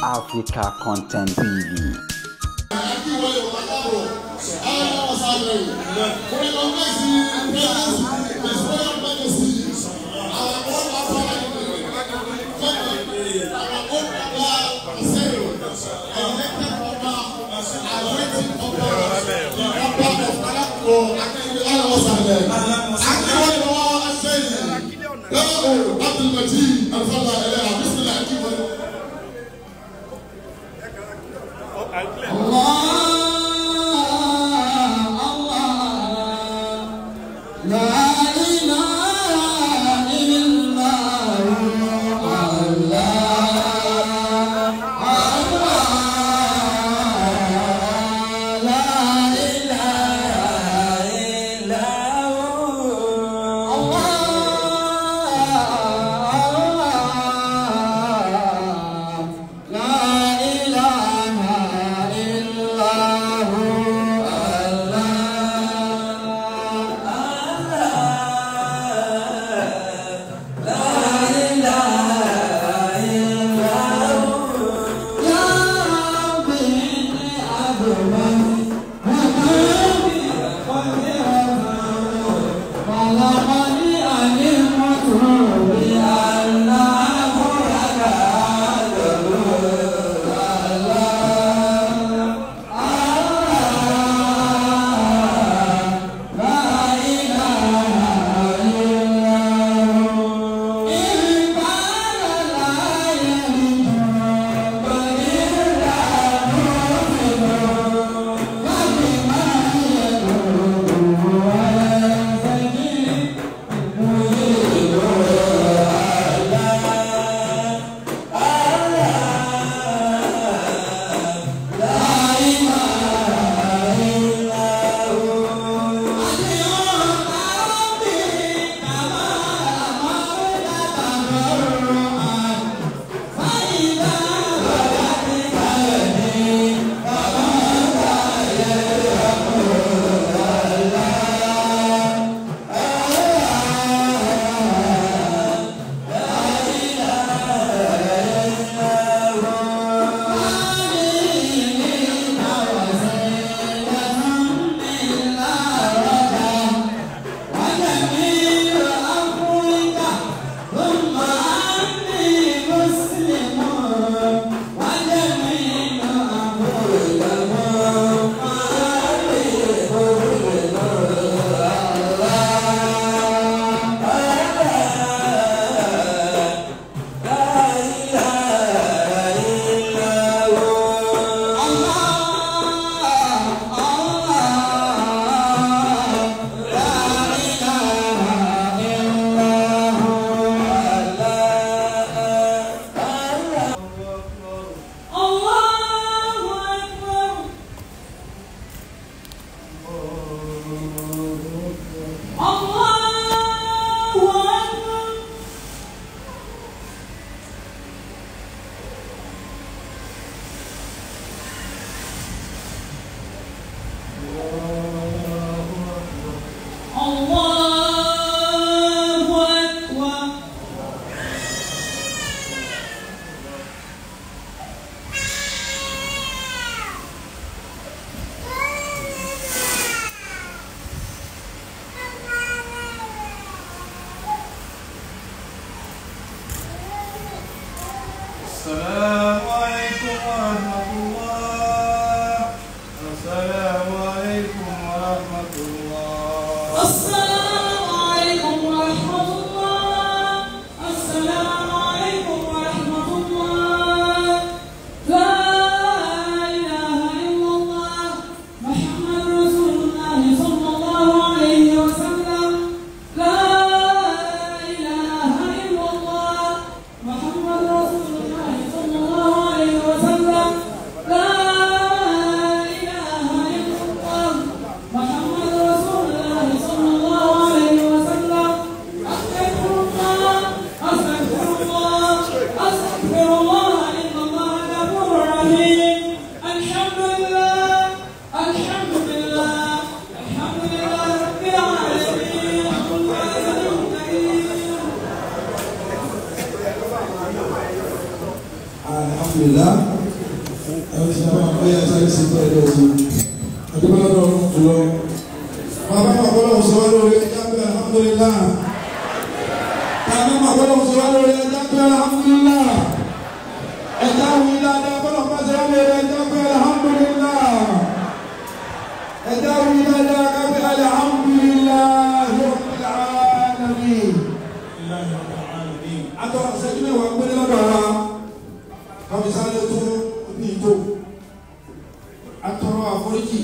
Africa Content TV. السلام عليكم ورحمة الله. السلام عليكم ورحمة الله. السلام عليكم ورحمة الله. السلام عليكم ورحمة الله. لا إله إلا الله محمد رسول الله صلى الله عليه وسلم. لا إله إلا الله محمد رسول الله صلى الله عليه وسلم. Alhamdulillah. Ẹ̀rọ ti sábà ọ̀yà sáré sí ìgbà ẹ̀rọ ti. Àdúgbò lọ́dọ̀ ọ̀run jùlọ. Bàbá bàbá sọ wá lórí ẹja pé alhamdulillah. Bàbá bàbá sọ wá lórí ẹja pé alhamdulillah. Ẹja wí dáadáa bọ́lá bá sọ wá lórí ẹja pé alhamdulillah. Ẹja wí dáadáa kápẹ́ alhamdulillah rabbil alamin. Atọ́ ṣẹ́jú mẹ́wàá péré lọ́dọ̀ wa. Kàmísáré tó ní ìtò. Atọ́rọ àforíjì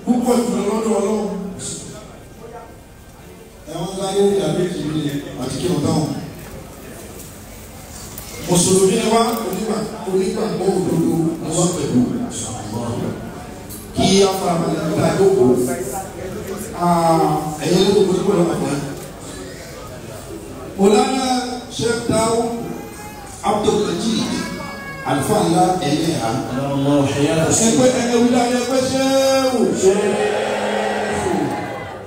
púpọ̀ jùlọ lọ́dọ̀ Ọlọ́run. Ẹ̀wọ̀n sáré ìdàbí ìlú àti kí ọ̀dá wọn. Mùsùlùmí ni wá onígbàgbọ́ òdodo ni wá pẹ̀lú. Kí á farabalẹ̀ níta ìjókòó. Ẹ̀yẹ ló kó tó lọ́wọ́ àgbẹ̀. Mọ̀lánà Sheikh Daud Abdulmajid Àlùfáà ńlá ẹ̀yẹ ha. Ẹgbẹ́ ẹ̀wí dáadé ẹgbẹ́ ṣẹ́wò.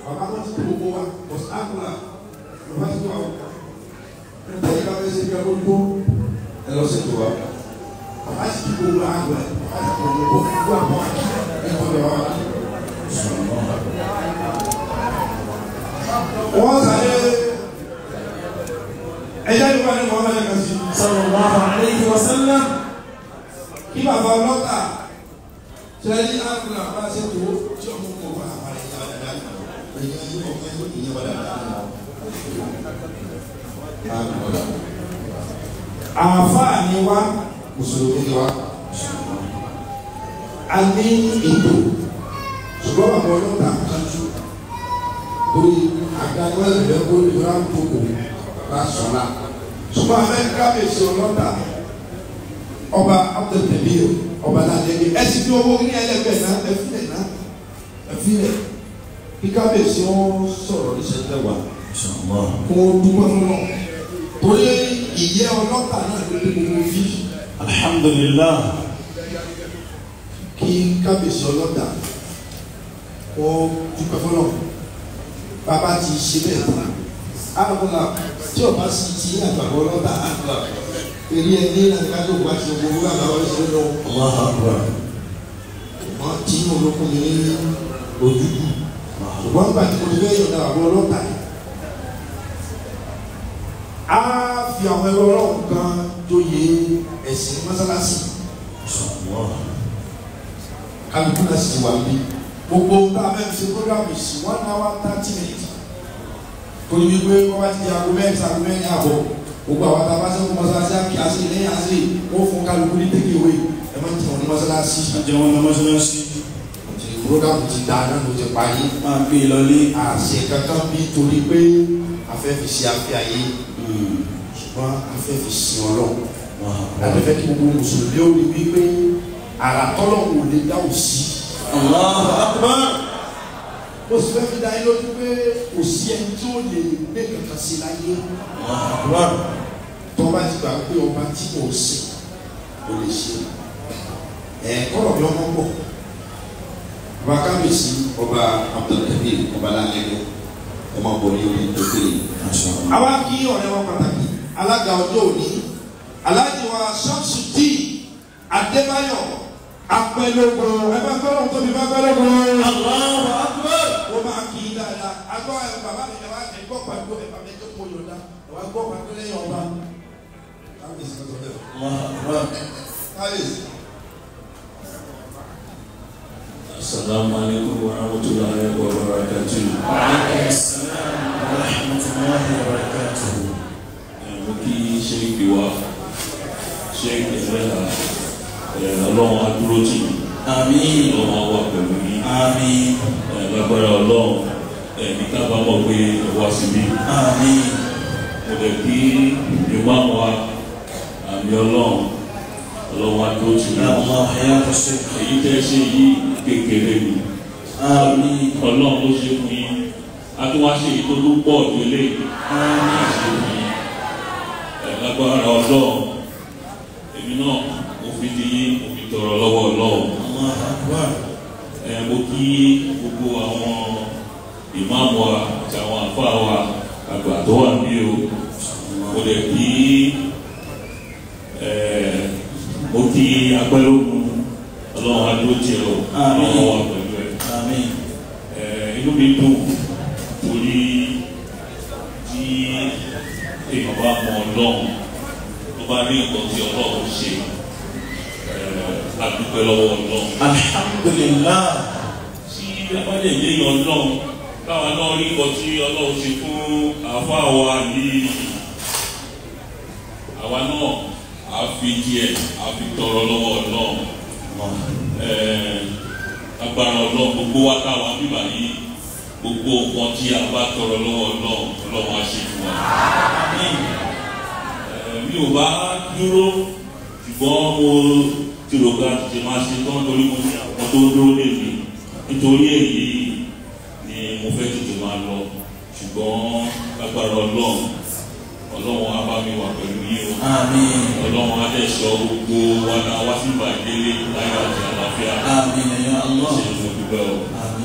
Bàbá wọn ti tó gbogbo wa, bọ̀sán àkùlà, bàbá ti tó wa. Ẹ̀yẹ bá fẹ́ ṣe bí ọdún tó ẹ lọ sí ìtura. Bàbá ti tó gbogbo àgbẹ̀, bàbá ti tó gbogbo àwọn ẹ̀kọ́ bẹ̀rẹ̀ wa. Wọ́n sáré ẹ̀yà ìwà ni wọ́n bẹ̀rẹ̀ kan sí. Sallallahu alayhi wa sallam. Kí bàbá ọlọ́tà sẹ́yìn àgùnà bá ṣe tó tí ọmọ kò bá àwọn ẹ̀yà dáadáa ẹ̀yà yìí ọ̀fẹ́ ìyẹn wà dáadáa. Àáfàá ni wá, mùsùlùmí ni wá. A ní ètò ṣùgbọ́n bàbá ọlọ́tà kanjú torí àgbàdo ẹ̀rọ kó ìrora ń tókò bá sọ̀la. Ṣùgbọ́n Amẹ́ríkà bèsì ọlọ́tà ọba Abdulkabir ọba ládẹ́gbẹ́ ẹ sì fi owó ní ẹlẹ́gbẹ̀ẹ́ náà ẹ fi lẹ̀ náà ẹ fi lẹ̀ kí kábíyèsí wọn sọ̀rọ̀ níṣẹ́lẹ̀ wa kó dúpẹ́ fún wọn torí ìyẹ́ ọlọ́tà náà ló dé gbogbo fi. Alhamdulillah. Kí kábíyèsí ọlọ́tà kó dúpẹ́ fún wọn bàbá ti ṣe bẹ́ẹ̀ tán àgùnà tí o bá sì ti àgbàgbọ́ ọlọ́tà àgùnà èyí ẹni láti ká lóògùn àti gbogbo àgbà wọn ṣe lọ. Allahu Akbar. Wọ́n ti ń olókùn mi ní ojúkù. Ṣùgbọ́n nígbà tí mo ti fẹ́ yọ̀ǹda àwọn ọlọ́tà yìí. Á fi àwọn ẹrọ ọlọ́run kan jóye ẹ̀sìn mọ́sálásí. Kálukú náà sì wà níbí. Gbogbo tá a fẹ́ fi ṣe program sí 1 hour 30 minutes. Torí wípé wọ́n bá ti di aago 4, aago 4 àbọ̀. Gbogbo àwọn tá a bá sẹ́kù mọ́sálásí àkí àṣírí lẹ́yìn àṣírí wọ́n fún kálukú ní take away ẹ má jẹun ní mọ́sálásí. Má jẹun ní mọ́sálásí. Ti program ti da náà ló ti parí. Máa gbé e lọlé. Àṣẹ kankan bí torí pé a fẹ́ fi ṣe afẹ́ ayé ṣùgbọ́n a fẹ́ fi sin Ọlọ́run. A fẹ́ kí gbogbo mùsùlùmí ó rí wípé àrà tọ́lọ́run ò lè dá òsì. Allahu Akbar. Mo sì fẹ́ fi dá yín lójú pé kò sí ẹni tí ó lè gbé kankan sí láyé. Tọ́ba ti gbà pé ọba tí kò sìn kò lè ṣe. Ẹ̀ kọ́rọ̀ bí ọmọ pọ̀. Ọba kábíyèsí ọba Abdulkabir ọba lálẹ́gbẹ́ ẹ máa bọ̀ ní orí ìdókòlè. Àwa kí ọ̀rẹ́ wa pàtàkì alága ọjọ́ òní Alhaji wa Shamsuddin Adébáyọ̀ Apẹ̀lógún ẹ bá gbọ́dọ̀ tóbi bá gbọ́dọ̀. Allahu Akbar. Ó máa kí i dáadáa. Agbọ́ ẹ bàbá mi ẹ wá ẹgbọ́ pàdó ẹ bàbá ẹjọ́ kó yọ̀dá ẹ wá gbọ́ pàdó lẹ́yìn ọba. Kábíyèsí ló sọ bẹ́ẹ̀. Allahu Akbar. Kábíyèsí. Assalamu alaikum wa rahmatullahi wa barakatuh. Wa alaikum assalam wa rahmatullahi wa barakatuh. Mo kí Sheikh wa Sheikh Ẹlẹ́hà Ọlọ́run á dúró tì yín. Àmín. Ọlọ́run á wà pẹ̀lú yín. Àmín. Lágbára Ọlọ́run ẹ̀mí kábàámọ̀ pé ẹ wá síbí. Àmín. Mo dẹ̀ kí ìmáàmù wa àmì Ọlọ́run Ọlọ́run á dúró tì yín. Èyí tẹ́ ṣe yìí kékeré ni. Àmín. Ọlọ́run ló ṣe fún yín. A tún wá ṣe èyí tó tún pọ̀ ju eléyìí. Àmín. Ṣe fún yín. Lágbára Ọlọ́run èmi náà mo fi di yín mo fi tọrọ lọ́wọ́ Ọlọ́run. Mo kí gbogbo àwọn ìmáàmù wa àti àwọn àfáà wa àgbà tó wà ní o. Mo lè kí Mo kí agbẹ́lógún ọlọ́run adó tiẹ̀ o, ọlọ́run wà pẹ̀lú ẹ̀. Inú mi dùn torí tí èèyàn bá mọ ọlọ́run tó bá rí nǹkan tí ọlọ́run ṣe, a dúpẹ́ lọ́wọ́ ọlọ́run. Alhamdulillah. Tí abájẹ́ ìléyìn ọlọ́run káwa náà rí nǹkan tí ọlọ́run ṣe fún àáfàá wa yìí, àwa náà a fi díẹ̀ a fi tọrọ lọ́wọ́ ọlọ́run. Agbára ọlọ́run gbogbo wa táwa bíbà yìí, gbogbo nǹkan tí a bá tọrọ lọ́wọ́ ọlọ́run, ọlọ́run á ṣe fún wa. Mi ò bá dúró, ṣùgbọ́n mo ti rò ká tètè máa ṣe tán torí mo ní àwọn tó dúró lè mi. Nítorí èyí ni mo fẹ́ tètè máa lọ, ṣùgbọ́n agbára ọlọ́run, ọlọ́run á bá mi wà pẹ̀lú yín o. Àmín. Ọlọ́run á dẹ̀ sọ gbogbo wa náà wá sí ìbàdí láyọ̀ àti àlàáfíà. Àmín ya Allah. Ṣé mo dúpẹ́ o. Àmín.